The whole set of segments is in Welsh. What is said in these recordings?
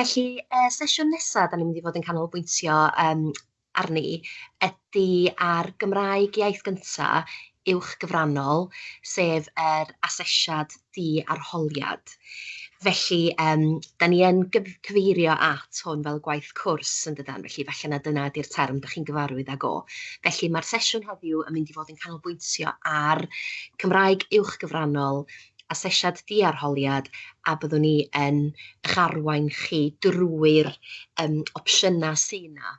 Felly, y sesiwn nesa dan ni'n mynd i fod yn canolbwyntio yym arni ydy ar Gymraeg iaith gynta uwch gyfrannol, sef yr asesiad di-arholiad. Felly, yym, dan ni yn gyf- cyfeirio at hwn fel gwaith cwrs yn dydan, felly falle na dyna ydy'r term dach chi'n gyfarwydd ag o. Felly, mae'r sesiwn heddiw yn mynd i fod yn canolbwyntio ar Cymraeg uwch gyfrannol, asesiad di-arholiad, a byddwn ni yn eich arwain chi drwy'r yym opsiynau sy 'na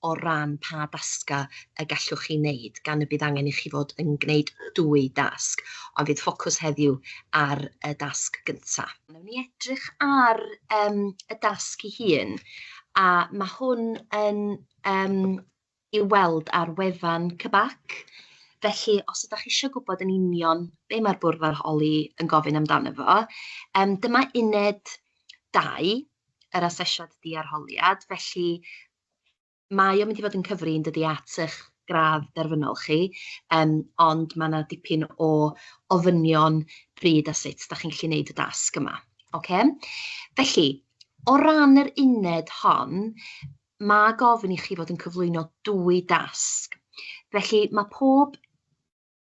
o ran pa dasgau y gallwch chi wneud, gan y bydd angen i chi fod yn gwneud dwy dasg, ond fydd ffocws heddiw ar y dasg gynta. Wnawn ni edrych ar yym y dasg ei hun, a ma' hwn yn yym i'w weld ar wefan CBAC. Felly, os ydach chi isio gwybod yn union be mae'r Bwrdd Arholi yn gofyn amdano fo, yym dyma uned 2, yr asesiad di-arholiad. Felly, mae o'n mynd i fod yn cyfri yn dydi at eich gradd derfynol chi, yym, ond ma' 'na dipyn o ofynion pryd a sut dach chi'n gallu wneud y dasg yma. Ocê? Felly, o ran yr uned hon, mae gofyn i chi fod yn cyflwyno dwy dasg. Felly mae pob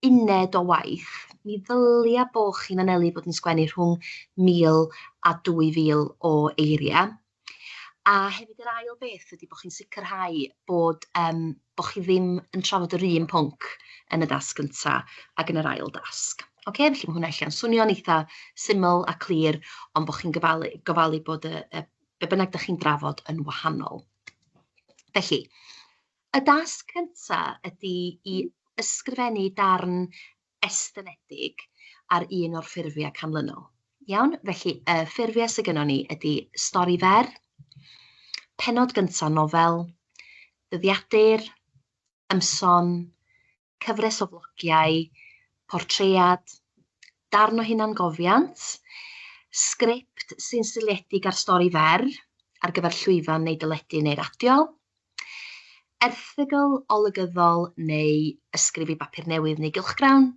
uned o waith, mi ddylia bo' chi'n anelu bod yn sgwennu rhwng 1,000 a 2,000 o eiriau. A hefyd yr ail beth ydy bod chi'n sicrhau bod, yym, bo' chi ddim yn trafod yr un pwnc yn y dasg gynta ac yn yr ail dasg. Ocê, felly ma' hwnna ella'n swnio'n eitha syml a clir, ond bod chi'n gofalu gofalu bod y y be bynnag dach chi'n drafod yn wahanol. Felly, y dasg cynta ydy i ysgrifennu darn estynedig ar un o'r ffurfiau canlynol. Iawn? Felly, y ffurfiau sydd gynnon ni ydy stori fer, pennod gynta nofel, dyddiadur, ymson, cyfres o flogiau, portread, darn o hunangofiant, sgript sy'n seiliedig ar stori fer ar gyfer llwyfan neu deledu neu radio, erthygl olygyddol neu ysgrif i bapur newydd neu gylchgrawn,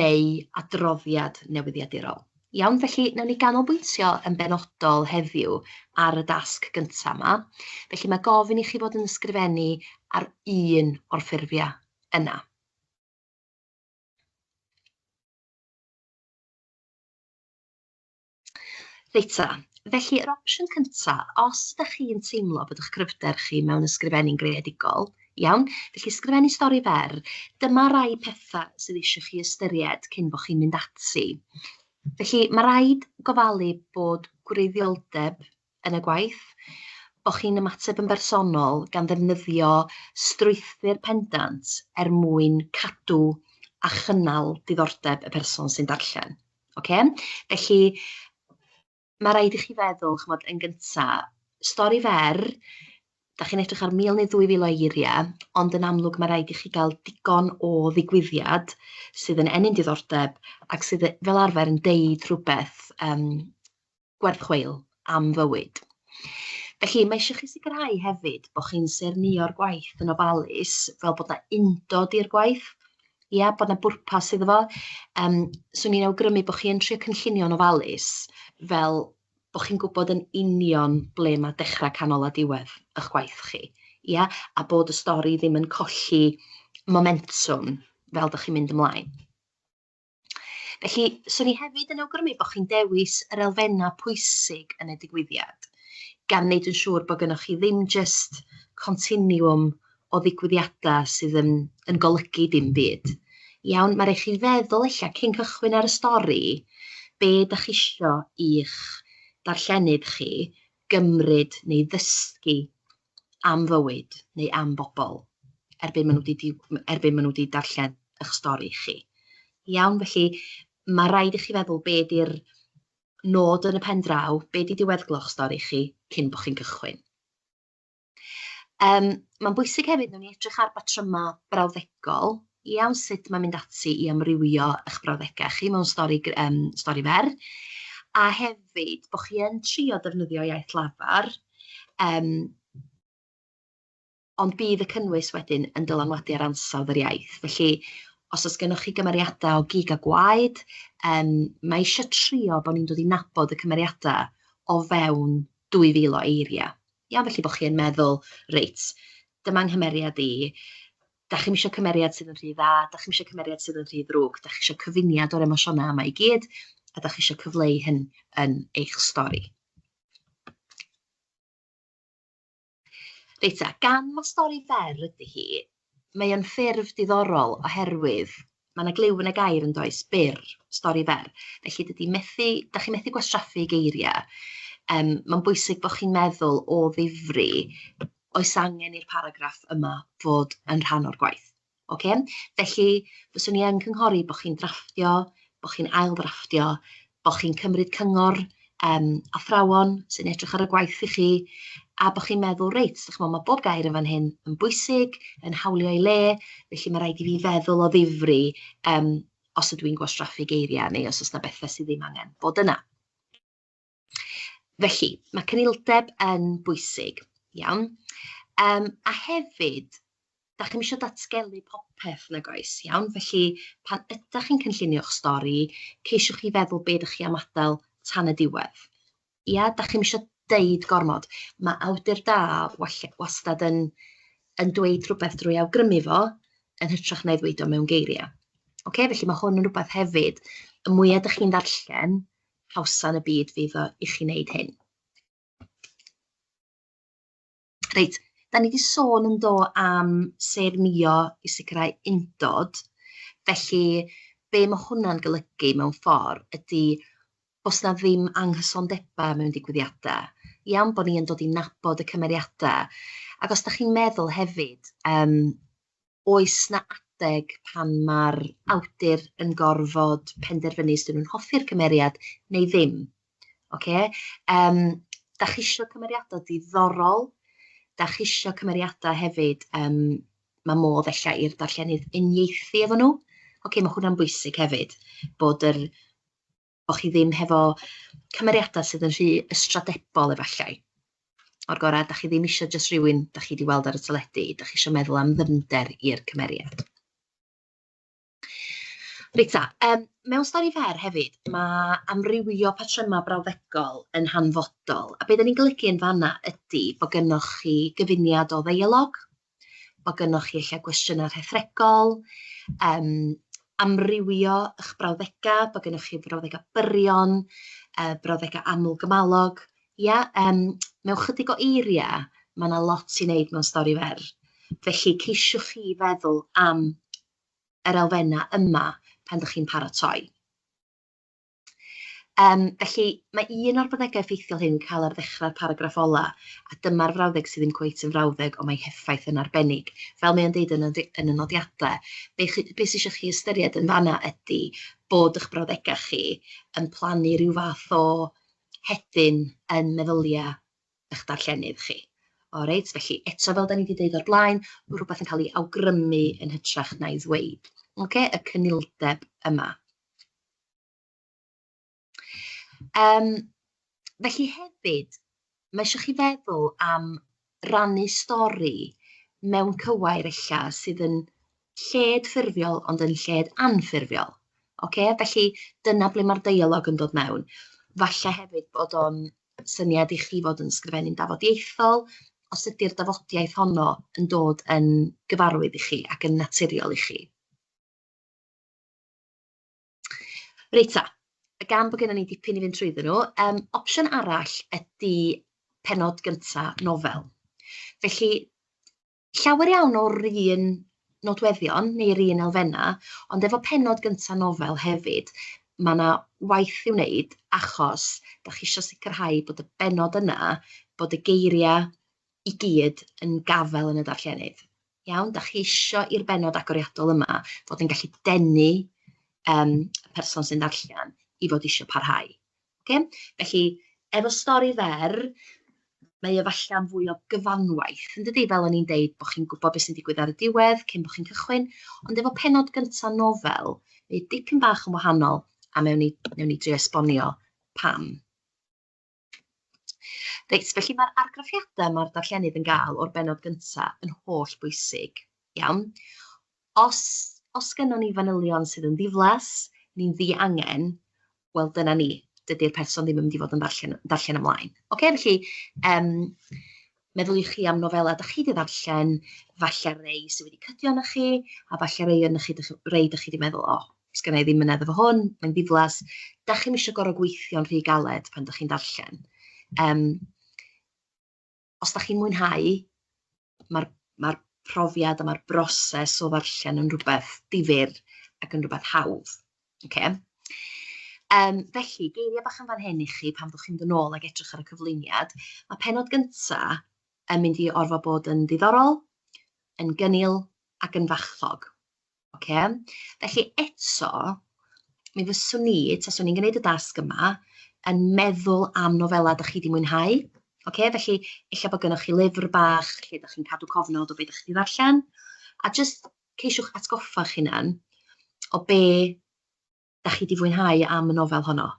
neu adroddiad newyddiadurol. Iawn, felly wnawn ni ganolbwyntio yn benodol heddiw ar y dasg gyntaf yma. Felly mae gofyn i chi fod yn ysgrifennu ar un o'r ffurfiau yna. Reit ta, felly yr opsiwn cynta, os ydych chi'n teimlo bod eich cryfder chi mewn ysgrifennu'n greadigol, iawn, felly ysgrifennu stori fer, dyma rai pethau sydd eisiau chi ystyried cyn bod chi'n mynd ati. Felly mae rhaid gofalu bod gwreiddioldeb yn y gwaith, bod chi'n ymateb yn bersonol gan ddefnyddio strwythur pendant er mwyn cadw a chynnal diddordeb y person sy'n darllen. Ocê? Felly, ma' raid i chi feddwl, chimod, yn gynta, stori fer, dach chi'n edrych ar 1,000 neu 2,000 o eiriau, ond yn amlwg ma' raid i chi gael digon o ddigwyddiad sydd yn ennyn diddordeb ac sydd fel arfer yn deud rhywbeth yym gwerth chweil am fywyd. Felly, mae eisiau chi sicrhau hefyd bod chi'n saernïo'r gwaith yn ofalus fel bod 'na undod i'r gwaith, ia, bod 'na bwrpas iddo fo. Yym, 'swn i'n awgrymu bod chi yn trio cynllunio'n ofalus fel bod chi'n gwybod yn union ble mae dechrau, canol a diwedd eich gwaith chi, ia, a bod y stori ddim yn colli momentwm fel dach chi'n mynd ymlaen. Felly, 'swn i hefyd yn awgrymu bod chi'n dewis yr elfennau pwysig yn y digwyddiad, gan wneud yn siŵr bod gennych chi ddim jyst continwwm o ddigwyddiadau sydd yn yn golygu dim byd. Iawn, ma' raid chi feddwl ella cyn cychwyn ar y stori, be dach chi isio i'ch darllenydd chi gymryd neu ddysgu am fywyd neu am bobl erbyn maen nhw 'di di- erbyn maen nhw 'di darllen eich stori chi. Iawn, felly ma' raid i chi feddwl be 'di'r nod yn y pen draw, be 'di diweddglo'ch stori chi cyn bod chi'n cychwyn. Yym, mae'n bwysig hefyd, wnawn ni edrych ar batrymau brawddegol, iawn, sut mae mynd ati i amrywio eich brawddegau chi mewn stori, um, stori fer, a hefyd bod chi yn trio defnyddio iaith lafar, um, ond bydd y cynnwys wedyn yn dylanwadu ar ansawdd yr iaith. Felly, os oes gennych chi gymeriadau o gig a gwaed, um, mae eisiau trio bod ni'n dod i nabod y cymeriadau o fewn 2,000 o eiriau. Iawn, felly bod chi yn meddwl, reit, dyma 'nghymeriad i, dach chi'm isio cymeriad sydd yn rhy dda, dach chi'm isio cymeriad sydd yn rhy ddrwg, dach chi isio cyfuniad o'r emosiynau yma i gyd, a dach chi isio cyfleu hyn yn eich stori. Reit ta, gan ma' stori fer ydy hi, mae o'n ffurf diddorol oherwydd mae 'na gliw yn y gair yn does, byr, stori fer. Felly dydy methu, dach chi methu gwastraffu geiriau. Mae'n bwysig bod chi'n meddwl o ddifri, oes angen i'r paragraff yma fod yn rhan o'r gwaith. Ocê? Felly, fyswn i yn cynghori bod chi'n drafftio, bod chi'n ail-ddrafftio, bod chi'n cymryd cyngor athrawon sy'n edrych ar y gwaith i chi, a bod chi'n meddwl, reit, dach chimod, mae bob gair yn fan hyn yn bwysig, yn hawlio ei le, felly mae rhaid i fi feddwl o ddifri os ydw i'n gwastraffu geiriau neu os oes 'na bethau sydd ddim angen bod yna. Felly, mae cynildeb yn bwysig, iawn. A hefyd, dach chi'm isio datgelu popeth nag oes, iawn? Felly, pan ydach chi'n cynllunio'ch stori, ceisiwch chi feddwl be dach chi am adael tan y diwedd. Ia, dach chi'm isio deud gormod. Mae awdur da wastad yn, yn dweud rhywbeth drwy awgrymu fo, yn hytrach na'i ddweud o mewn geiriau. Ocê, felly mae hwn yn rhywbeth hefyd, y mwyaf dach chi'n ddarllen, hawsa yn y byd fydd o i chi wneud hyn. Reit, da ni wedi sôn yn do am saernïo i sicrhau undod. Felly, be mae hwnna'n golygu mewn ffordd ydy os 'na ddim anghysondebau mewn digwyddiadau. Iawn bod ni yn dod i nabod y cymeriadau. Ac os dach chi'n meddwl hefyd, oes 'na adeg pan mae'r awdur yn gorfod penderfynu os 'dyn nhw'n hoffi'r cymeriad neu ddim. Ocê? Dach chi isio cymeriadau diddorol, dach chi isio cymeriadau hefyd mae modd ella i'r darllenydd uniaethu efo nhw. Ocê, mae hwnna'n bwysig hefyd, bod yr bod chi ddim hefo cymeriadau sydd yn rhy ystradebol efallai. O'r gorau, dach chi ddim eisiau jyst rhywun dach chi wedi weld ar y teledu, dach chi eisiau meddwl am ddyfnder i'r cymeriad. Reit ta, mewn stori fer hefyd, mae amrywio patrymau brawddegol yn hanfodol. A be dan ni'n golygu yn fanna ydy bod gynnoch chi gyfuniad o ddeialog, bod gynnoch chi ella gwestiynau rhethregol, amrywio eich brawddegau, bod gynnoch chi brawddegau byrion, brawddegau aml-gymalog. Ia, mewn chydig o eiriau, mae 'na lot i wneud mewn stori fer. Felly ceisiwch chi feddwl am yr elfennau yma pan dach chi'n paratoi. Felly, mae un o'r brawddegau effeithiol hyn yn cael ar ddechrau'r paragraff ola, a dyma'r frawddeg sydd ddim cweit yn frawddeg, ond mae heffaith yn arbennig. Fel mae o'n deud yn y, yn y nodiadau, be, chi, be sydd eisiau chi ystyried yn fanna ydy bod eich brawddegau chi yn plannu rhyw fath o hedyn yn meddyliau eich darllenydd chi. O reit, felly eto fel da ni wedi deud o'r blaen, rhywbeth yn cael ei awgrymu yn hytrach na'i ddweud. Oce, y cynildeb yma. Felly hefyd, mae eisiau chi feddwl am rannu stori mewn cywair ella sydd yn lled ffurfiol ond yn lled anffurfiol. Ocê, felly dyna ble mae'r deialog yn dod mewn. Falle hefyd bod o'n syniad i chi fod yn sgrifennu'n dafodieithol, os ydy'r dafodiaith honno yn dod yn gyfarwydd i chi ac yn naturiol i chi. Reit ta, gan bod gennym ni dipyn i fynd trwyddyn nhw, opsiwn arall ydy pennod gynta nofel. Felly, llawer iawn o'r un nodweddion neu'r un elfennau, ond efo pennod gynta nofel hefyd, mae 'na waith i'w wneud achos dach chi isio sicrhau bod y bennod yna, bod y geiriau i gyd yn gafael yn y darllenydd. Iawn, dach chi isio i'r bennod agoriadol yma fod yn gallu denu y person sy'n darllen i fod isio parhau. Ocê? Felly, efo stori fer, mae o falle fwy o gyfanwaith, yn dydi? Fel o'n i'n deud, bod chi'n gwybod beth sy'n digwydd ar y diwedd cyn bod chi'n cychwyn, ond efo pennod gynta nofel, mae dipyn bach yn wahanol, a mewn ni, newn ni drio esbonio pam. Reit, felly mae'r argraffiadau mae'r darllenydd yn gael o'r bennod gyntaf yn holl bwysig, iawn? Os, os gynnon ni fanylion sydd yn ddiflas, ni'n ddiangen, wel dyna ni. Dydy'r person ddim yn mynd i fod yn ddarllen, darllen ymlaen. Oce, felly um, meddyliwch chi am nofela da chi wedi ddarllen, falle rei sydd wedi cydio yna chi, a falle rei yna chi, rei da chi wedi meddwl, o, oh, sgynna i ddim mynedd efo hwn, mae'n ddiflas. Da chi'm eisiau gorfod gweithio'n rhy galed pan da chi'n darllen. Um, os da chi'n mwynhau, mae'r mae profiad a mae'r broses o ddarllen yn rhywbeth difyr ac yn rhywbeth hawdd. Okay? Felly, geiriau bach yn fan hyn i chi pan fyddwch chi'n mynd yn ôl ac edrych ar y cyflwyniad. Mae penod gyntaf yn mynd i orfod bod yn ddiddorol, yn gynnil ac yn fachog. Ocê? Felly eto, mi fyswn i, taswn i'n gwneud y dasg yma, yn meddwl am nofelau dach chi 'di mwynhau. Ocê? Felly ella bod gennych chi lyfr bach lle dach chi'n cadw cofnod o be dach chi 'di ddarllen, a jyst ceisiwch atgoffa'ch hunan o be dach chi 'di fwynhau am y nofel honno.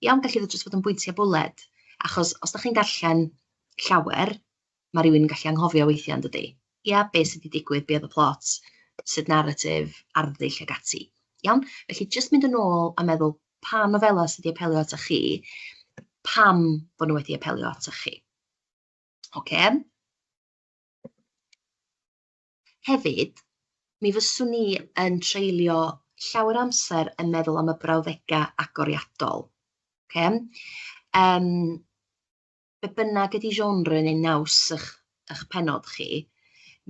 Iawn, gallu fod jyst fod yn bwyntiau bwled, achos os dach chi'n darllen llawer, mae rhywun yn gallu anghofio weithiau yn dydy. Ia, be sydd wedi digwydd, be oedd y plot, sut naratif, arddull ac ati. Iawn? Felly jyst mynd yn ôl a meddwl pa nofelau sydd wedi apelio atoch chi, pam bod nhw wedi apelio atoch chi. Oce? Hefyd, mi fyswn i yn treulio llawer o amser yn meddwl am y brawddegau agoriadol. Ocê? Yym, be bynnag ydy genre neu naws eich, eich pennod chi,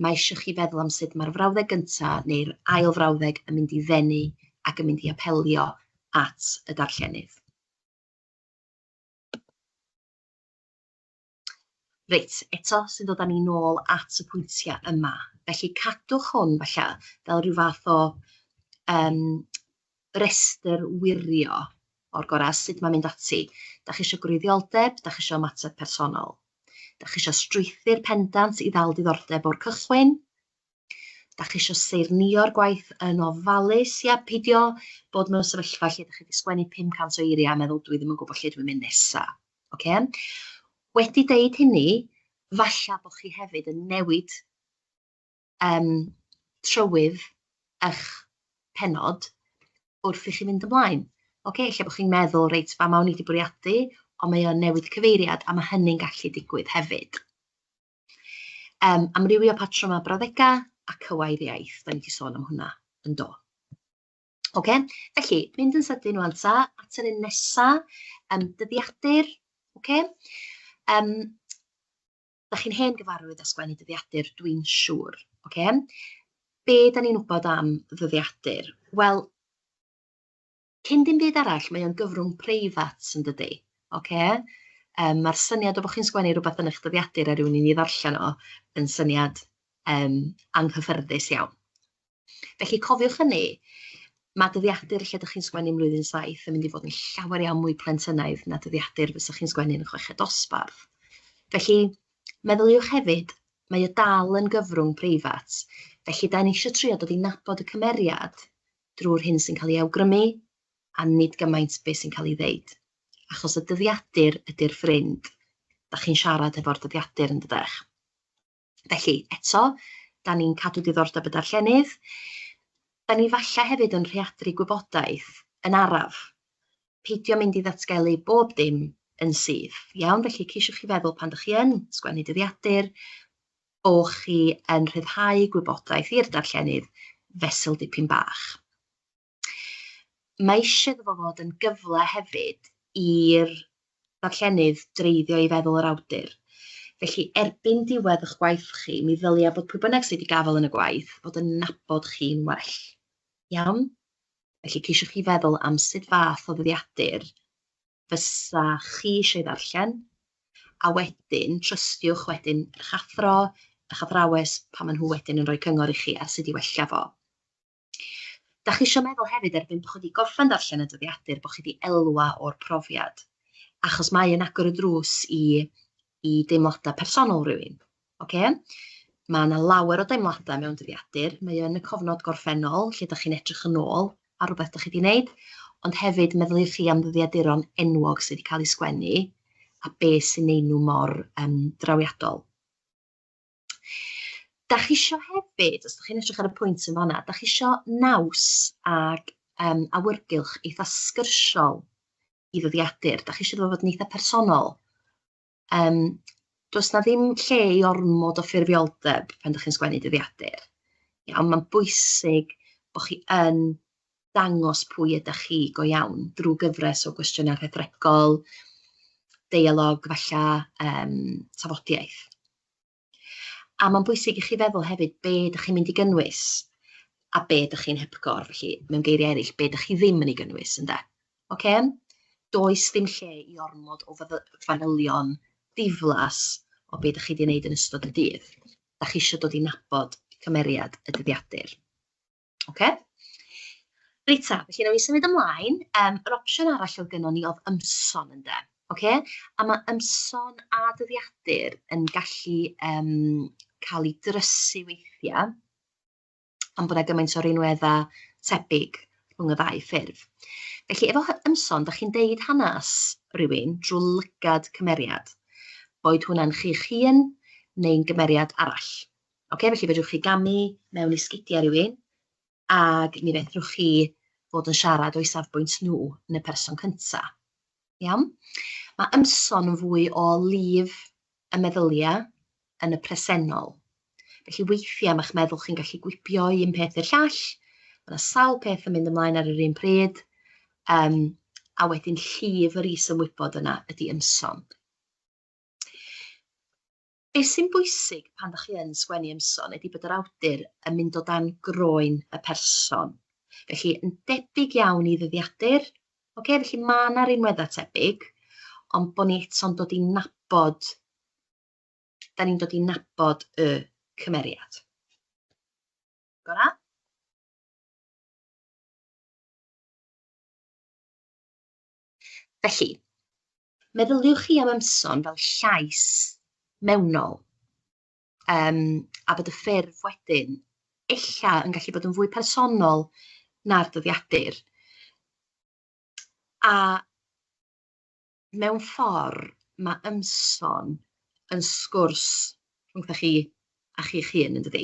mae eisiau chi feddwl am sut mae'r frawddeg gyntaf neu'r ail frawddeg yn mynd i ddenu ac yn mynd i apelio at y darllenydd. Reit, eto sy'n dod â ni nôl at y pwyntiau yma. Felly cadwch hwn falle fel rhyw fath o um, restr wirio o'r gorau sut mae'n mynd ati. Da chi eisiau gwreiddioldeb, da chi eisiau ymateb personol. Da chi eisiau strwythur pendant i ddal diddordeb o'r cychwyn. Da chi eisiau saernïo'r gwaith yn ofalus, ia, peidio bod mewn sefyllfa lle da chi wedi sgwennu 500 o eiriau a meddwl dwi ddim yn gwybod lle dwi'n mynd nesa. Oce? Wedi deud hynny, falla bod chi hefyd yn newid um, trywydd eich pennod wrth i chi fynd ymlaen. Oce, lle bod chi'n meddwl, reit, fama o'n i wedi bwriadu, ond mae o'n newid cyfeiriad a mae hynny'n gallu digwydd hefyd. Um, amrywio patrymau brawddegau a cywair iaith. Da ni wedi sôn am hwnna yn do. Oce, felly, mynd yn sydyn wan ta, at yr un nesa, um, dyddiadur, oce? Um, da chi'n hen gyfarwydd â sgwennu dyddiadur, dwi'n siŵr, oce? Be da ni'n wybod am ddyddiadur? Wel, Cyn dim byd arall, mae o'n gyfrwng preifat yn dydi? Ocê? Yym, ma'r syniad o bod chi'n sgwennu rywbeth yn eich dyddiadur a rywun i ddarllen o yn syniad yym anghyffyrddus iawn. Felly cofiwch hynny, mae dyddiadur lle dych chi'n sgwennu mlwyddyn saith yn mynd i fod yn llawer iawn mwy plentynaidd na dyddiadur fysa chi'n sgwennu yn y chweched dosbarth. Felly, meddyliwch hefyd, mae o dal yn gyfrwng preifat, felly da ni eisiau trio dod i nabod y cymeriad drwy'r hyn sy'n cael ei awgrymu a nid gymaint be sy'n cael ei ddeud. Achos y dyddiadur ydy'r ffrind. Da chi'n siarad efo'r dyddiadur yn dydech. Felly, eto, da ni'n cadw diddordeb y darllenydd. Da ni falle hefyd yn rheadru gwybodaeth yn araf. Peidio mynd i ddatgelu bob dim yn syth. Iawn, felly ceisiwch chi feddwl pan ydych chi yn sgwennu dyddiadur, bo chi yn rhyddhau gwybodaeth i'r darllenydd fesul dipyn bach. Mae eisiau iddo fo fod yn gyfle hefyd i'r darllenydd dreiddio i feddwl yr awdur. Felly, erbyn diwedd eich gwaith chi, mi ddylia bod pwy bynnag sydd wedi gafael yn y gwaith fod yn nabod chi'n well. Iawn? Felly, ceisiwch chi feddwl am sut fath o ddyddiadur fysa chi eisiau ei ddarllen, a wedyn trystiwch wedyn eich athro, eich athrawes, pan maen nhw wedyn yn rhoi cyngor i chi ar sut i wella fo. Da chi eisiau meddwl hefyd erbyn bod chi wedi gorffen darllen y dyddiadur bod chi wedi elwa o'r profiad, achos mae yn agor y drws i, i deimladau personol rhywun. Ocê? Mae 'na lawer o deimladau mewn dyddiadur. Mae o yn y cofnod gorffennol lle dach chi'n edrych yn ôl ar rywbeth dach chi 'di wneud, ond hefyd meddyliwch chi am ddyddiaduron enwog sydd wedi cael eu sgwennu a be sy'n neud nhw mor yym drawiadol. Dach chi isio hefyd, os dach chi'n edrych ar y pwynt yn fan'na, dach chi isio naws ag yym awyrgylch eitha sgyrsiol. i ddyddiadur. Da chi eisiau fod yn eitha personol. Um, does na ddim lle i ormod o ffurfioldeb pan ydych chi'n sgwennu dyddiadur. Iawn, mae'n bwysig bod chi yn dangos pwy ydych chi go iawn drwy gyfres o gwestiynau rhethregol, deialog falle, um, tafodiaeth. A mae'n bwysig i chi feddwl hefyd be ydych chi'n mynd i gynnwys a be ydych chi'n hepgor, felly mewn geiriau eraill, be ydych chi ddim yn ei gynnwys, ynde? Oce? Does ddim lle i ormod o fanylion diflas o be ydych chi wedi wneud yn ystod y dydd. Da chi eisiau dod i nabod cymeriad y dyddiadur. Oce? Reit ta, felly nawn ni symud ymlaen. Um, yr opsiwn arall oedd gynnon ni oedd ymson ynde. Oce? A mae ymson a dyddiadur yn gallu um, cael ei drysu weithiau am bod yna gymaint o rinweddau tebyg rhwng y ddau ffurf. Felly efo ymson, da chi'n deud hanes rhywun drwy lygad cymeriad, boed hwnna'n chi'ch hun neu'n gymeriad arall. Oce, felly fedrwch chi gamu mewn i sgidiau rhywun ac mi fedrwch chi fod yn siarad o'i safbwynt nhw yn y person cynta. Iawn? Mae ymson yn fwy o lif y meddyliau yn y presennol. Felly weithiau mae'ch meddwl chi'n gallu gwibio o un peth i'r llall, mae yna sawl peth yn mynd ymlaen ar yr un pryd, um, a wedyn llif yr is-ymwybod yna ydy ymson. Be sy'n bwysig pan ddach chi yn sgwennu ymson ydy bod yr awdur yn mynd o dan groen y person. Felly, yn debyg iawn i ddyddiadur, oce, felly mae yna rinweddau tebyg, ond bod ni eto'n dod i nabod, da ni'n dod i nabod y cymeriad. Gora? Felly, meddyliwch chi am ymson fel llais mewnol, um, a bod y ffurf wedyn ella yn gallu bod yn fwy personol na'r dyddiadur. A mewn ffordd, mae ymson yn sgwrs rhwngthoch chi a chi'ch hun, yn dydi?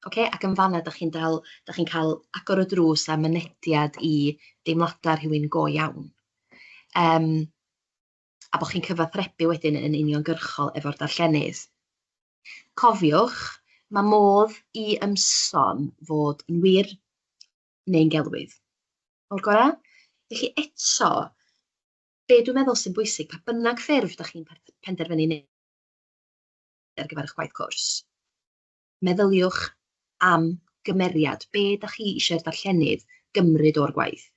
Ocê, ac yn fan'na dach chi'n dal, dach chi'n cael agor y drws a mynediad i deimladau rhywun go iawn. Um, a bod chi'n cyfathrebu wedyn yn uniongyrchol efo'r darllenydd. Cofiwch, mae modd i ymson fod yn wir neu'n gelwydd. O'r gorau? Felly eto, be dwi'n meddwl sy'n bwysig, pa bynnag ffurf da chi'n penderfynu wneud ar gyfer eich gwaith cwrs, meddyliwch am gymeriad. Be da chi eisiau'r darllenydd gymryd o'r gwaith?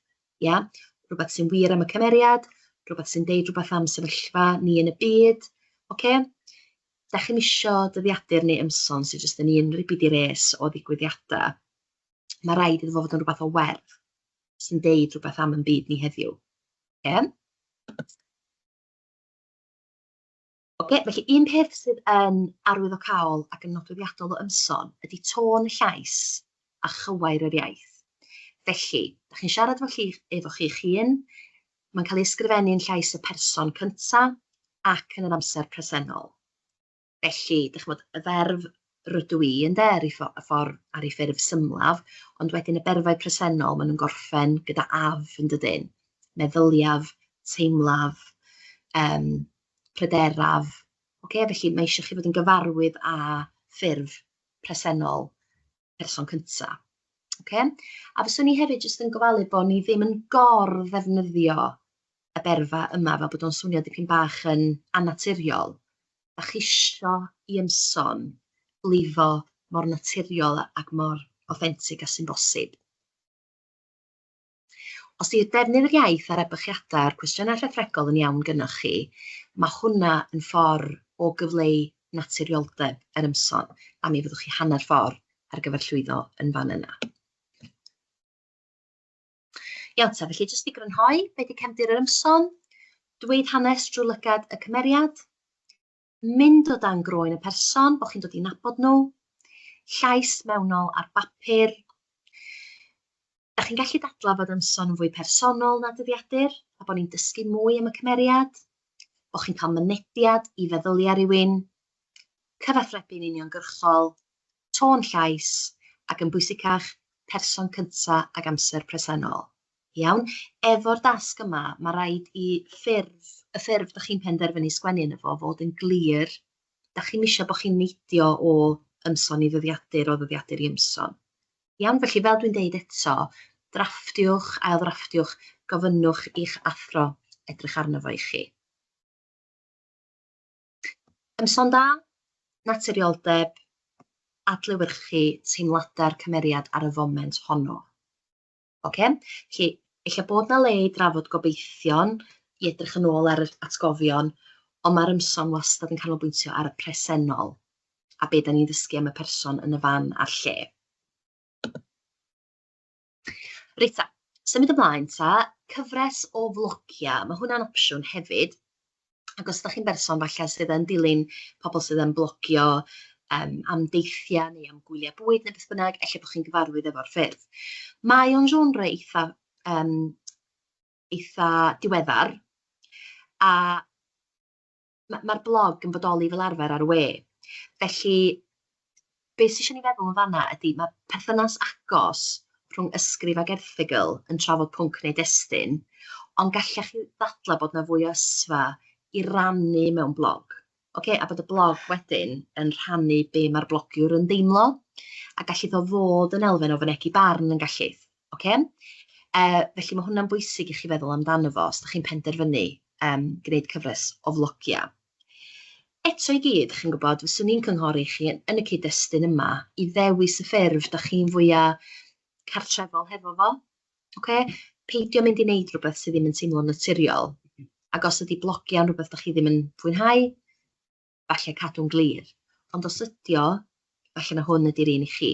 Ia? Rhywbeth sy'n wir am y cymeriad, rhywbeth sy'n deud rhywbeth am sefyllfa ni yn y byd. Oce? Da chi'n isio dyddiadur neu ymson sy'n jyst yn un ribidi res o ddigwyddiadau. Mae rhaid iddo fo fod yn rhywbeth o werth sy'n deud rhywbeth am yn byd ni heddiw. Oce? Oce, felly un peth sydd yn arwyddocaol ac yn nodweddiadol o ymson ydy tôn y llais a chywair yr iaith. Felly, da chi'n siarad efo chi, efo chi'ch hun, mae'n cael ei ysgrifennu yn llais y person cyntaf ac yn yr amser presennol. Felly, dych ch'mod, y ferf rydw i, ynde, ar ei y ffordd ar ei ffurf symlaf, ond wedyn y berfau presennol, maen nhw'n gorffen gyda af yn dydyn. Meddyliaf, teimlaf, um, pryderaf. Oce, felly mae eisiau chi fod yn gyfarwydd â ffurf presennol person cynta. Oce? A fyswn i hefyd jyst yn gofalu bod ni ddim yn gor-ddefnyddio y berfa yma fel bod o'n swnio dipyn bach yn annaturiol. Da chi isio i ymson lifo mor naturiol ac mor authentic â sy'n bosib. Os ydy'r defnydd yr iaith a'r ebychiadau a'r cwestiynau rhethregol yn iawn gynnoch chi, mae hwnna yn ffordd o gyfleu naturioldeb yr ymson, a mi fyddwch chi hanner ffordd ar gyfer llwyddo yn fan yna. Iawn ta, felly jyst i grynhoi, be di cefndir yr ymson? Dweud hanes drwy lygad y cymeriad, mynd o dan groen y person, bod chi'n dod i nabod nhw, llais mewnol ar bapur. Da chi'n gallu dadlau fod ymson yn fwy personol na dyddiadur, a bod ni'n dysgu mwy am y cymeriad, bod chi'n cael mynediad i feddyliau rhywun, cyfathrebu'n uniongyrchol, tôn llais, ac yn bwysicach, person cynta ac amser presennol. Iawn? Efo'r dasg yma, mae rhaid i ffurf, y ffurf dach chi'n penderfynu sgwennu yno fo fod yn glir. Dach chi'm isio bod chi'n neidio o ymson i ddyddiadur, o ddyddiadur i ymson. Iawn? Felly, fel dwi'n deud eto, drafftiwch, ail-ddrafftiwch, gofynnwch i'ch athro edrych arno fo i chi. Ymson da, naturioldeb, adlewyrchu teimladau'r cymeriad ar y foment honno. Ocê? Felly, ella bod 'na le i drafod gobeithion, i edrych yn ôl ar yr atgofion, ond mae'r ymson wastad yn canolbwyntio ar y presennol a be dan ni'n ddysgu am y person yn y fan a'r lle. Reit ta, symud ymlaen ta, cyfres o flogiau, mae hwnna'n opsiwn hefyd. Ac os ydych chi'n berson falle sydd yn dilyn pobl sydd yn blogio um, am deithiau neu am gwyliau bwyd neu beth bynnag, ella bod chi'n gyfarwydd efo'r ffyrdd. Mae o'n genre eitha, um, eitha diweddar, a mae'r blog yn bodoli fel arfer ar y we. Felly, be sy isio ni feddwl yn fan'na ydy mae perthynas agos rhwng ysgrif ag erthygl yn trafod pwnc neu destun, ond gallech chi ddadlau bod 'na fwy o ysfa i rannu mewn blog. Ocê, a bod y blog wedyn yn rhannu be mae'r blogiwr yn deimlo, a gallith o fod yn elfen o fynegi barn yn gallith. Ocê? Felly mae hwnna'n bwysig i chi feddwl amdano fo os dach chi'n penderfynu yym gwneud cyfres o flogiau. Eto i gyd, chi'n gwybod, fyswn i'n cynghori chi yn y cyd-destun yma i ddewis y ffurf dach chi'n fwya cartrefol hefo fo. Ocê? Peidio mynd i wneud rhywbeth sydd ddim yn teimlo'n naturiol. Ac os ydy blogiau'n rhywbeth dach chi ddim yn fwynhau, falle cadw'n glir. Ond os ydy o, falle na hwn ydy'r un i chi.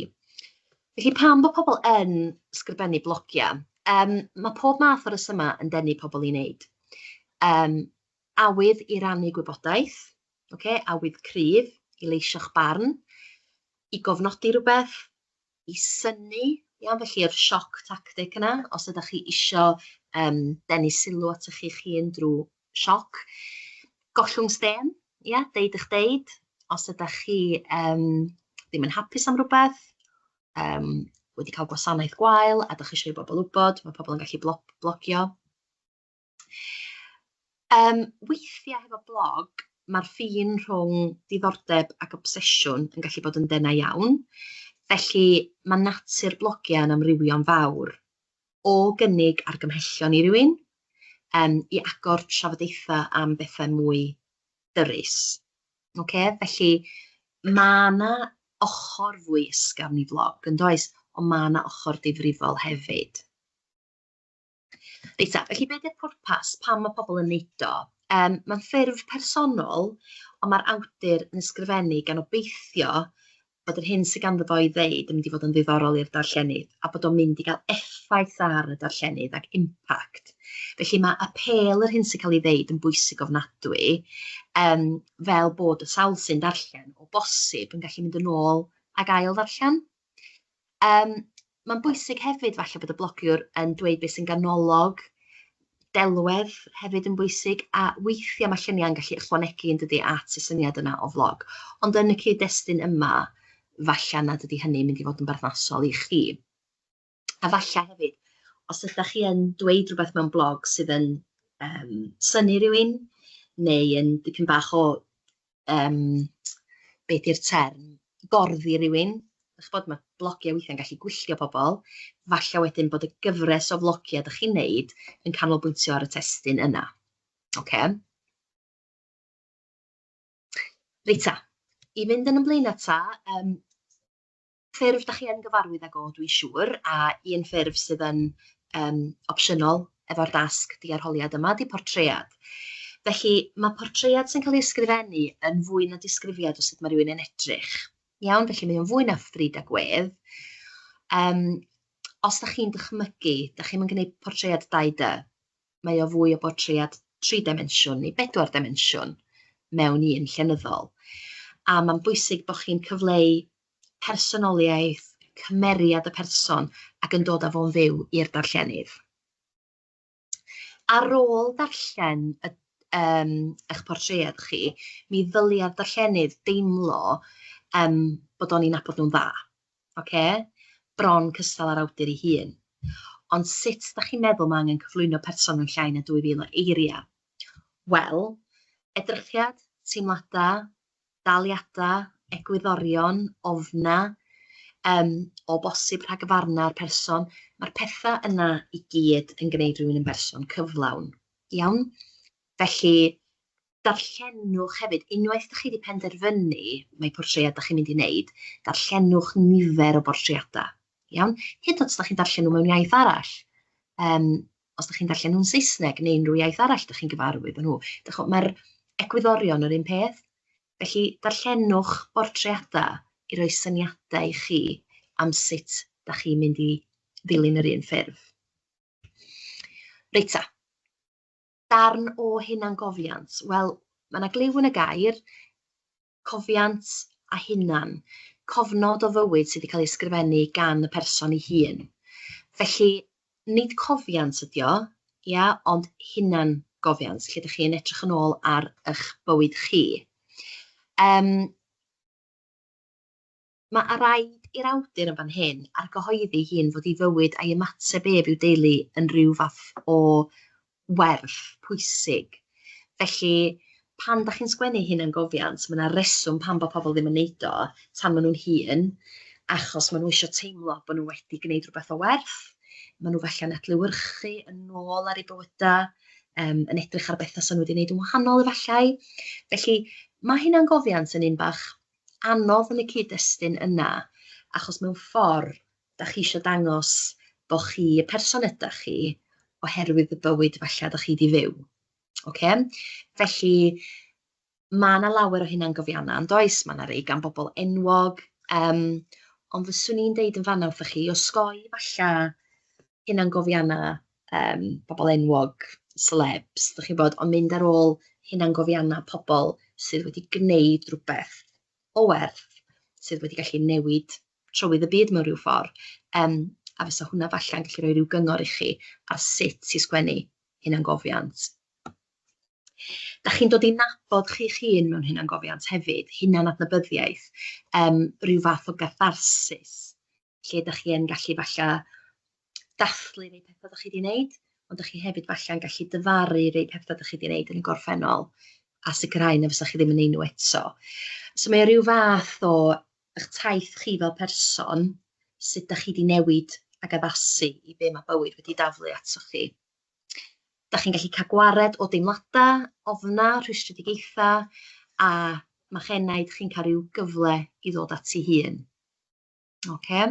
Felly pam bod pobl yn sgrifennu blogiau? Um, mae pob math o resymau yn denu pobl i wneud. Um, awydd i rannu gwybodaeth, okay? Awydd cryf i leisio'ch barn, i gofnodi rhywbeth, i synnu, iawn, felly yr sioc tactic yna, os ydych chi isio um, denu sylw atoch chi'ch hun drwy sioc. Gollwng stêm, ia, deud eich deud, os ydych chi um, ddim yn hapus am rhywbeth, um, wedi cael gwasanaeth gwael a ydych chi eisiau i bobl wybod, mae pobl yn gallu blogio. Weithiau hefo blog, mae'r ffin rhwng diddordeb ac obsesiwn yn gallu bod yn denau iawn. Felly mae natur blogiau yn amrywio'n fawr o gynnig argymhellion i rywun, yym, i agor trafodaethau am bethau mwy dyrys. Ocê, felly ma' 'na ochr fwy ysgafn i flog, yn does? Ond ma' 'na ochr difrifol hefyd. Reit ta, felly be 'di'r pwrpas? Pam mae pobl yn neud o? Mae'n ffurf personol, ond mae'r awdur yn ysgrifennu gan obeithio bod yr hyn sydd ganddo fo i ddeud yn mynd i fod yn ddiddorol i'r darllenydd a bod o'n mynd i gael effaith ar y darllenydd ac impact. Felly mae apêl yr hyn sy'n cael ei ddeud yn bwysig ofnadwy, yym, fel bod y sawl sy'n darllen o bosib yn gallu mynd yn ôl ac ail ddarllen. Mae'n bwysig hefyd falle bod y blogiwr yn dweud beth sy'n ganolog, delwedd hefyd yn bwysig, a weithiau mae lluniau'n gallu ychwanegu yn dydi at y syniad yna o flog. Ond yn y cyd-destun yma, falle nad ydy hynny'n mynd i fod yn berthnasol i chi. A falle hefyd, os ydych chi yn dweud rhywbeth mewn blog sydd yn yym synnu rywun, neu yn dipyn bach o yym be 'di'r term, gorddi rywun, dach ch'bod ma' blogiau weithiau'n gallu gwylltio pobl, falle wedyn bod y gyfres o flogiau dach chi'n wneud yn canolbwyntio ar y testun yna. Ocê. Reit ta, i fynd yn 'yn blaenau ta, yym ffurf dach chi yn gyfarwydd ag o dwi'n siŵr, a un ffurf sydd yn yym opsiynol efo'r dasg di-arholiad yma 'di portread. Felly ma' portread sy'n cael ei ysgrifennu yn fwy na disgrifiad o sut ma' rywun yn edrych. Iawn, felly mae o'n fwy na phryd a gwedd. Yym os dach chi'n dychmygu, dach chi'm yn gwneud portread 2D, mae o fwy o bortread tri dimensiwn neu bedwar dimensiwn mewn un llenyddol. A mae'n bwysig bod chi'n cyfleu personoliaeth, cymeriad y person ac yn dod â fo'n fyw i'r darllenydd. Ar ôl darllen y, um, eich portread chi, mi ddylia'r darllenydd deimlo um, bod o'n ei nabod nhw'n dda. Ocê? Bron cystal â'r awdur ei hun. Ond sut dach chi'n meddwl mae angen cyflwyno person mewn llai na 2,000 o eiriau? Wel, edrychiad, teimladau, daliadau, egwyddorion, ofna, o bosib rhagfarna'r person. Mae'r pethau yna i gyd yn gwneud rhywun yn berson cyflawn. Iawn? Felly, darllenwch hefyd, unwaith dach chi 'di penderfynu mai portread dach chi'n mynd i wneud, darllenwch nifer o bortreadau, iawn? Hyd yn oed os dach chi'n darllen nhw mewn iaith arall, os dach chi'n darllen nhw'n Saesneg neu unrhyw iaith arall dach chi'n gyfarwydd â nhw, dach ch'mo', mae'r egwyddorion yr un peth. Felly, darllenwch bortreadau i roi syniadau i chi am sut dach chi'n mynd i ddilyn yr un ffurf. Reit ta. Darn o hunangofiant. Wel, mae 'na gliw yn y gair, cofiant a hunan. Cofnod o fywyd sydd wedi cael ei ysgrifennu gan y person ei hun. Felly, nid cofiant ydi o, ia, ond hunangofiant, lle dych chi'n edrych yn ôl ar eich bywyd chi. Mae raid i'r awdur yn fan hyn argyhoeddi ei hun fod ei fywyd a'i ymateb ef i'w deulu yn rhyw fath o werth pwysig. Felly, pan dach chi'n sgwennu hunangofiant, mae 'na reswm pam bod pobl ddim yn neud o tan maen nhw'n hŷn, achos maen nhw isio teimlo bod nhw wedi gwneud rhywbeth o werth. Maen nhw falle'n adlewyrchu yn ôl ar eu bywydau, yn edrych ar bethau 'sa nhw wedi wneud yn wahanol efallai. Felly, mae hunangofiant yn un bach anodd yn y cyd-destun yna, achos mewn ffordd, dach chi isio dangos bo' chi y person ydach chi oherwydd y bywyd falle dach chi 'di fyw. Ocê? Felly, ma' 'na lawer o hunangofiannau, yn does? Ma' 'na rei gan bobl enwog, ond fyswn i'n deud yn fan'na wrthoch chi, osgoi falle hunangofiannau pobl enwog, celebs, dach chi'n gwbod, ond mynd ar ôl hunangofiannau pobl sydd wedi gwneud rhywbeth o werth, sydd wedi gallu newid trywydd y byd mewn rhyw ffordd. A fysa hwnna falle'n gallu rhoi rhyw gyngor i chi ar sut i sgwennu hunangofiant. Dach chi'n dod i nabod chi'ch hun mewn hunangofiant hefyd, hunan-adnabyddiaeth, rhyw fath o gatharsis, lle dach chi yn gallu falle dathlu rhai pethau dach chi 'di wneud, ond dach chi hefyd falle yn gallu dyfaru rhai pethau dach chi 'di wneud yn y gorffennol a sicrhau na fysa chi ddim yn wneud nhw eto. So mae o ryw fath o eich taith chi fel person, sut dach chi 'di newid ac addasu i be mae bywyd wedi daflu atoch chi. Dach chi'n gallu cael gwared o deimladau, ofna, rhwystredigaethau, a ma'ch enaid chi'n cael rhyw gyfle i ddod at ei hun. Ocê.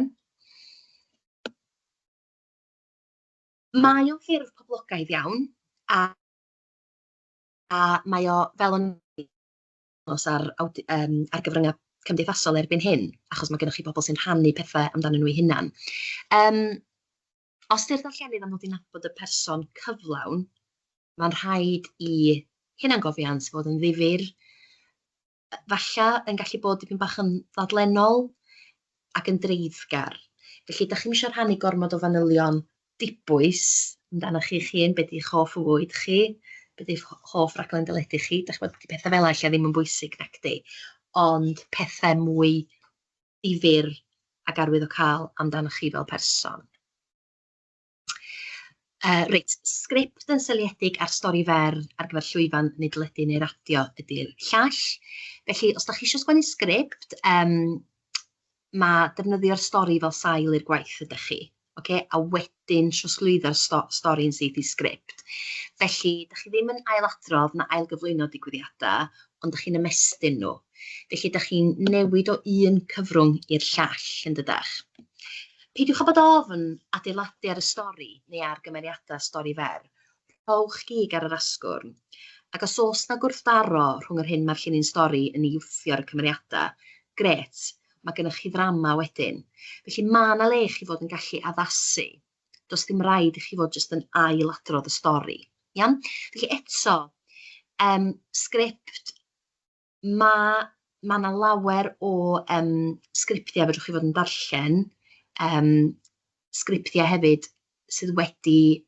Mae o'n ffurf poblogaidd iawn, a mae o fel o'n os ar awd- ar gyfryngau cymdeithasol erbyn hyn, achos mae gennych chi bobl sy'n rhannu pethau amdanyn nhw eu hunain. Os 'di'r darllenydd am ddod i nabod y person cyflawn, mae'n rhaid i hunangofiant fod yn ddifyr, falle yn gallu bod dipyn bach yn ddadlennol ac yn dreiddgar. Felly, dach chi'm isio rhannu gormod o fanylion dibwys amdanoch chi'ch hun, be 'di'ch hoff fwyd chi, be 'di'ch hoff raglen deledu chi, dach ch'mod, 'di petha fela ella ddim yn bwysig nacdi, ond pethe mwy difyr ac arwyddocaol amdanoch chi fel person. Reit, sgript yn seiliedig ar stori fer ar gyfer llwyfan neu deledu neu radio ydy'r llall. Felly, os dach chi isio sgwennu sgript, ma' defnyddio'r stori fel sail i'r gwaith ydych chi, ocê, a wedyn trosglwyddo'r stori yn syth i sgript. Felly, dach chi ddim yn ailadrodd na ailgyflwyno digwyddiadau, ond dach chi'n ymestyn nhw. Felly, dach chi'n newid o un cyfrwng i'r llall, yn dydach? Peidiwch â bod ofn adeiladu ar y stori neu ar gymeriadau stori fer. Rhowch gig ar yr asgwrn. Ac os oes 'na gwrthdaro rhwng yr hyn mae'r llinyn stori yn ei wthio ar y cymeriadau, grêt, mae gennych chi ddrama wedyn. Felly mae 'na le i chi fod yn gallu addasu. Does dim rhaid i chi fod jyst yn ailadrodd y stori. Iawn? Felly eto, sgript, ma' 'na lawer o sgriptiau fedrwch chi fod yn darllen, sgriptiau hefyd sydd wedi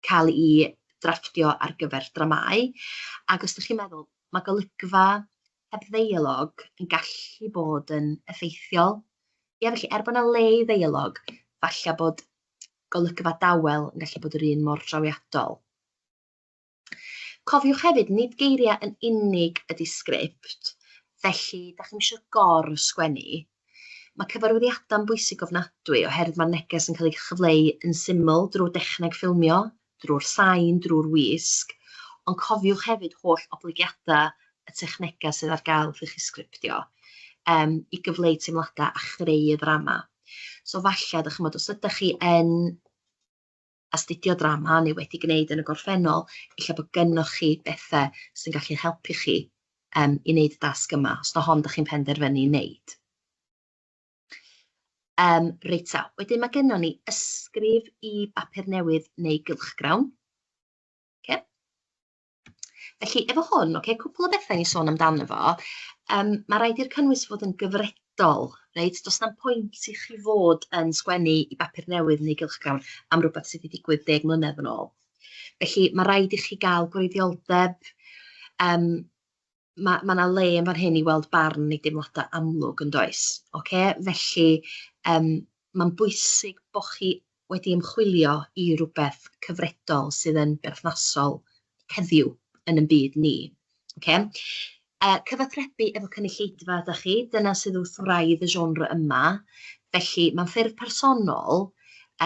cael eu drafftio ar gyfer dramâu. Ac os dach chi'n meddwl, ma' golygfa heb ddeialog yn gallu bod yn effeithiol. Ia, felly er bod 'na le i ddeialog, falle bod Golygfa dawel yn gallu bod yr un mor drawiadol. Cofiwch hefyd, nid geiriau yn unig ydy sgript, felly da chi'm isio gor-sgwennu. Mae cyfarwyddiadau'n bwysig ofnadwy oherwydd mae'r neges yn cael ei chyfleu yn syml drwy dechneg ffilmio, drwy'r sain, drwy'r wisg, ond cofiwch hefyd holl oblygiadau y technegau sydd ar gael wrth i chi sgriptio i gyfleu teimladau a chreu y ddrama. So falle, dych chimod, os ydych chi yn astudio drama neu wedi gwneud yn y gorffennol, ella bod gynnwch chi bethau sy'n gallu helpu chi i wneud y dasg yma, os na hon dych chi'n penderfynu i wneud. Reit ta, wedyn mae gennon ni ysgrif i bapur newydd neu gylchgrawn. Okay. Felly efo hwn, ocê, cwpl o bethau i sôn amdano fo. Mae rhaid i'r cynnwys fod yn gyfredol, reit? Does na'm pwynt i chi fod yn sgwennu i bapur newydd neu gylchgrawn am rywbeth sydd wedi digwydd 10 mlynedd yn ôl. Felly mae rhaid i chi gael gwreiddioldeb. Mae 'na le yn fan hyn i weld barn neu deimladau amlwg yn does? Ocê? Felly mae'n bwysig bod chi wedi ymchwilio i rywbeth cyfredol sydd yn berthnasol heddiw yn ein byd ni. Ocê? Cyfathrebu efo cynulleidfa ydych chi, dyna sydd wrth wraidd y genre yma. Felly mae'n ffurf personol,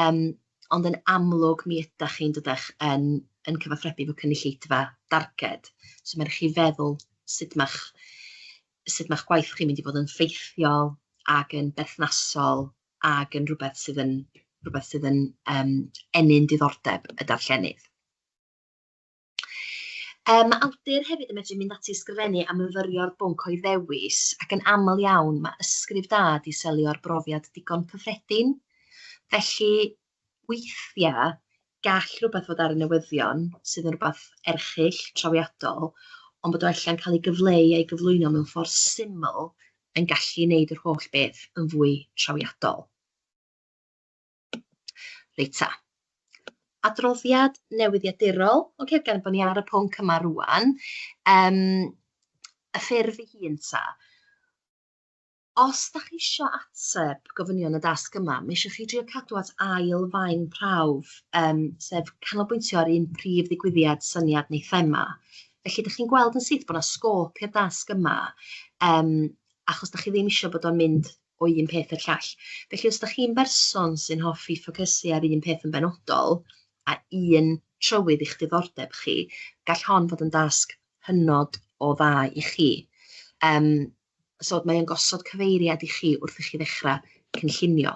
ond yn amlwg mi ydych chi'n dydych yn, yn cyfathrebu efo cynulleidfa darged. So mae'n rhaid chi feddwl sut ma'ch gwaith chi'n mynd i fod yn ffeithiol ac yn berthnasol ac yn rhywbeth sydd yn ennyn diddordeb y darllenydd. Mae awdur hefyd yn medru mynd ati i ysgrifennu a myfyrio'r bwnc o'i ddewis, ac yn aml iawn mae ysgrif da 'di selio ar brofiad digon cyffredin. Felly weithiau gall rhywbeth fod ar y newyddion sydd yn rhywbeth erchyll, trawiadol, ond bod o ella'n cael ei gyfleu a'i gyflwyno mewn ffordd syml yn gallu wneud yr holl beth yn fwy trawiadol. Reit ta. Adroddiad newyddiadurol. Ocê, gan bod ni ar y pwnc yma rŵan, y ffurf ei hun ta. Os dach chi isio ateb gofynion y dasg yma, mae eisiau chi drio cadw at ail faen prawf, sef canolbwyntio ar un prif ddigwyddiad, syniad neu thema. Felly, dach chi'n gweld yn syth bod 'na sgôp i'r dasg yma, achos dach chi ddim eisiau bod o'n mynd o un peth i'r llall. Felly, os dach chi'n berson sy'n hoffi ffocysu ar un peth yn benodol a un trywydd i'ch diddordeb chi, gall hon fod yn dasg hynod o dda i chi. So mae o'n gosod cyfeiriad i chi wrth i chi ddechrau cynllunio.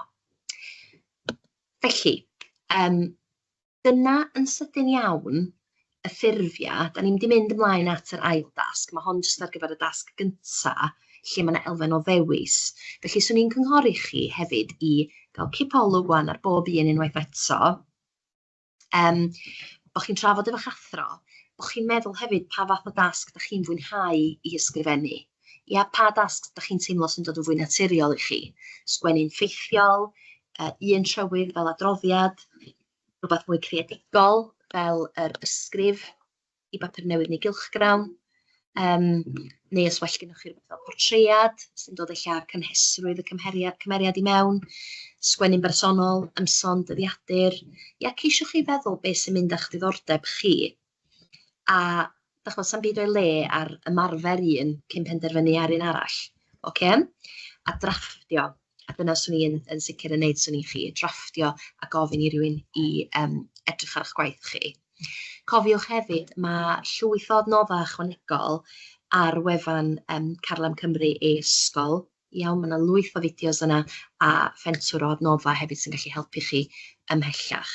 Felly, dyna yn sydyn iawn y ffurfiau. Da ni'n mynd i mynd ymlaen at yr ail dasg. Mae hon jyst ar gyfer y dasg gynta, lle mae yna elfen o ddewis. Felly, swn i'n cynghori chi hefyd i gael cipolwg wan ar bob un unwaith eto. Bod chi'n trafod efo'ch athro, bod chi'n meddwl hefyd pa fath o dasg dach chi'n fwynhau i ysgrifennu. Ia, pa dasg dach chi'n teimlo sy'n dod yn fwy naturiol i chi? Sgwennu'n ffeithiol, un trywydd fel adroddiad, rhywbeth mwy creadigol fel yr ysgrif i bapur newydd neu gylchgrawn, neu os well gennych chi rywbeth fel portread sy'n dod ella cynhesrwydd y cymeriad i mewn, sgwennu'n bersonol, ymson, dyddiadur. Ia, ceisiwch chi feddwl beth sy'n mynd â'ch diddordeb chi. A dach ch'mod, sa'm byd o'i le ar ymarfer un cyn penderfynu ar un arall. Ocê? A drafftio, a dyna swn i'n yn sicr yn neud swn i chi, drafftio a gofyn i rywun i edrych ar eich gwaith chi. Cofiwch hefyd, mae llwyth o adnoddau ychwanegol ar wefan Carlam Cymru e-ysgol. Iawn, mae yna lwyth o fideos yna a phentwr o adnoddau hefyd sy'n gallu helpu chi ymhellach.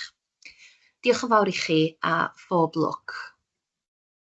Diolch yn fawr i chi a phob lwc.